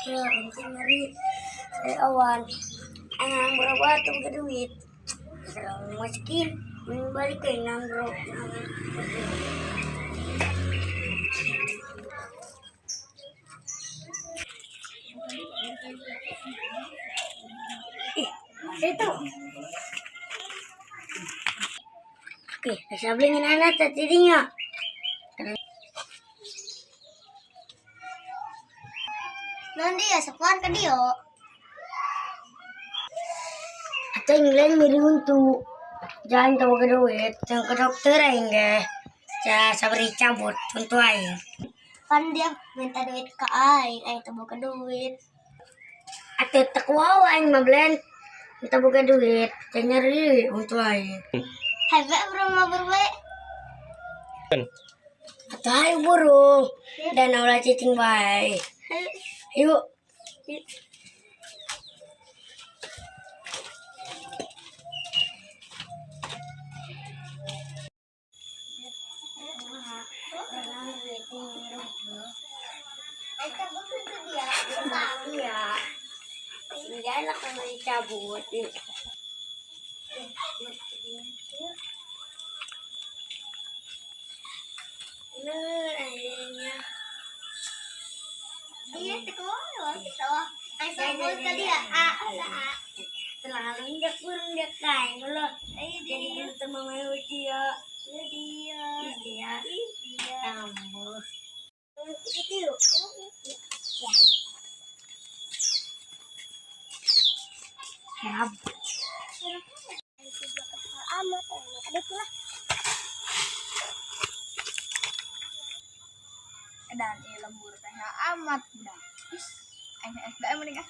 Ya, penting nyeri. Saya awan. Aing berobat tuh ke duit. Serang miskin, balik ke nang bro. Ih, itu. Oke, saya beliin anak tadinya. Nanti ya sepuan ke dia. Atau yang lain miri untuk jangan tahu ke duit, jangan ke dokter aing ge. Ya sabri cabut untuk aing. Kan dia minta duit ke aing, aing teu boga duit. Atau tak wow aing mah blen. Minta boga duit, jangan nyeri untuk aing. Hai be bro ngobrol be. Atau ayo buru dan ulah cicing bae. Yuk. Iya. Jangan kalau dicabut. Nah, akhirnya. Iya, teu kumaha gitu. Aing sebut ke dia. A, a. Selalu injak burung dia kain lo. Jadi kita mau dia. Dia. Dia. Iya. Tambah. Itu. Ya. Siap. Amat, ada pula. Dan ieu lembur teh amat dah. Is, aing SDM mending ah.